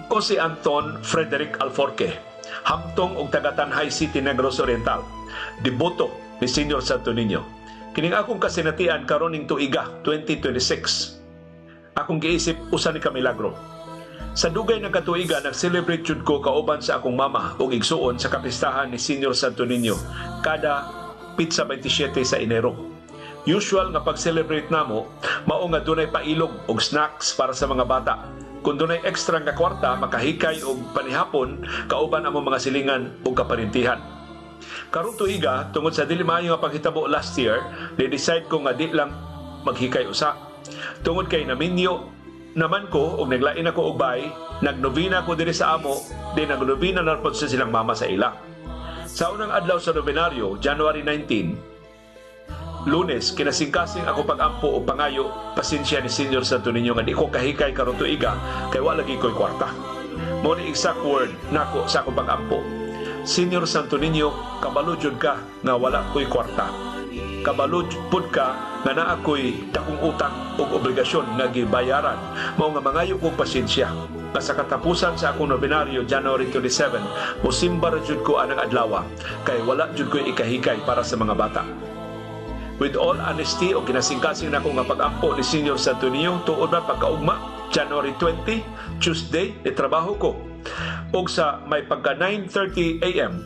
Ako si Anton Frederick Alforque, hamtong og taga Tanjay City, Negros Oriental. Deboto ni Senior Santo Niño. Kining akong kasinatian karon ning tuiga 2026. Akong giisip usa ni ka milagro. Sa dugay ng katuiga, nag-celebrate jud ko kauban sa akong mama ug igsuon sa kapistahan ni Senior Santo Niño kada petsa 27 sa Enero. Usual nga pag-celebrate namo, mao nga dunay pailog og snacks para sa mga bata. Kung dunay extra nga kwarta, makahikay og panihapon kauban among mga silingan ug kaparintihan. Karong tuiga, tungod sa dili maayo nga paghitabo last year, ni-decide ko nga di lang maghikay usa. Tungod kay naminyo naman ko og naglain ako og bay, nagnovena ko diri sa amo, di nagnovena na pod sa silang mama sa ila. Sa unang adlaw sa nobenaryo, January 19, Lunes, kinasingkasing ako pag-ampo o pangayo pasensya ni Senior Santo Niño nga di ko kahikay karon tuiga kay wa lagi ko'y kwarta. Mao ni exact word nako sa akong pag-ampo. "Senior Santo Niño, kabalo jud ka nga wala ko'y kwarta. Kabalo pud ka nga naa ko'y dakong utang ug obligasyon nga gibayaran. Mao nga mangayo kong pasensya nga sa katapusan sa akong nobenaryo January 27, mosimba ra jud ko anang adlaw kay wala jud ko'y ikahikay para sa mga bata." With all honesty o kinasingkasing nako nga pag-ampo ni Senior Santo Niño, tuod ba pagkaugma, January 20, Tuesday, ni trabaho ko. Og sa may pagka 9:30 a.m.,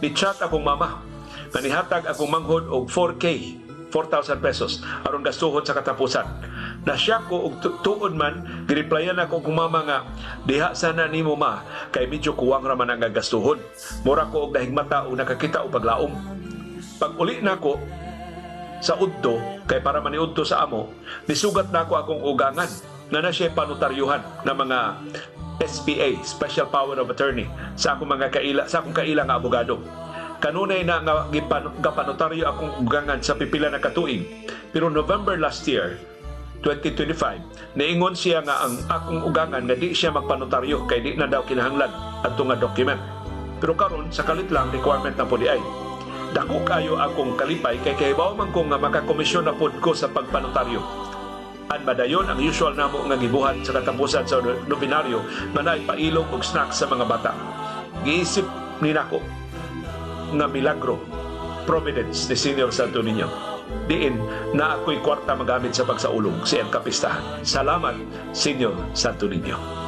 ni chat akong mama nga nihatag akong manghod og 4K, 4,000 pesos aron gastuhon sa katapusan. Nasyak ko og tuod man, gireplyan ako akong mama nga diha sana nimo, ma, kay medyo kuwang ra man ang gastuhon. Mura ko og nahigmata og nakakita og paglaom. Pag uli nako sa udto, kay para maniudto sa amo, nisugat nako akong ugangan nga na siya panotaryuhan ng mga SPA, Special Power of Attorney, sa akong mga kaila, sa akong kaila nga abogado. Kanunay na nga gapanotaryo akong ugangan sa pipila na katuig. Pero November last year, 2025, niingon siya nga ang akong ugangan nga di siya magpanotaryo kay di na daw kinahanglan adto nga document. Pero karon sa kalit lang requirement na po di ay. Dako kayo akong kalipay kay kahibaw man ko nga makakomisyon na pod ko sa pagpanotaryo. An madayon ang usual namo nga gibuhat sa katapusan sa nobenaryo nga naay pailog og snacks sa mga bata. Giisip ni nako nga milagro, providence ni Senior Santo Niño. Diin na ako'y kwarta magamit sa pagsaulog sa iyang kapistahan. Salamat, Senior Santo Niño.